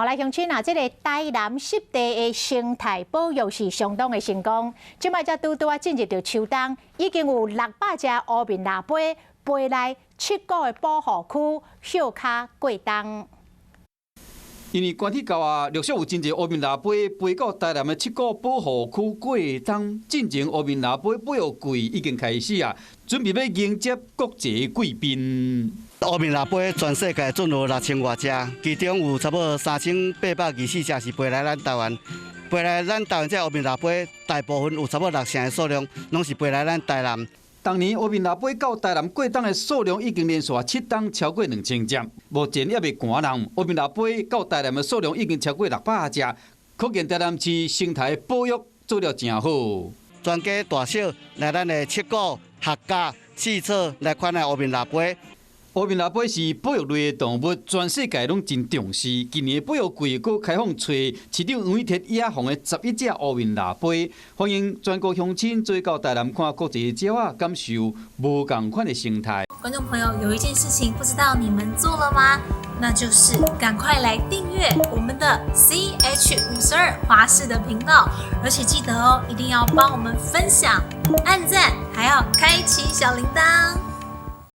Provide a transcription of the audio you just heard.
來鄉親啊，這个台南濕地的生態保育是相當的成功。這擺才拄拄仔進入著秋冬，已經有600隻烏面蜊飛飛來七股的保護區歇跤過冬。因為寒天到啊，陸續有真濟烏面蜊飛飛到台南的七股保護區過冬。進前烏面蜊飛保育季已經開始啊，準備欲迎接國際貴賓。烏面蜊飛全世界總有6000外隻，其中有差不多3824隻是飛來咱台灣。飛來咱台灣這烏面蜊飛，大部分有差不多六成的數量，攏是飛來咱台南。當年烏面蜊飛到台南過冬的數量已經連續7冬超過2000隻，目前猶未寒人，烏面蜊飛到台南的數量已經超過600隻，可見台南市生態保育做了誠好。全家大小來咱的七股、客家、四草來看咱烏面蜊飛。烏面蜊飛是保育類的動物，全世界攏真重視。今年保育季閣開放揣市長黃偉哲野放的11隻烏面蜊飛，歡迎全國鄉親做到台南看國際鳥仔，感受無仝款的生態。觀眾朋友，有一件事情不知道你們做了嗎？那就是趕快來訂閱我們的 CH52華視的頻道，而且記得哦，一定要幫我們分享、按讚，還要開啟小鈴鐺。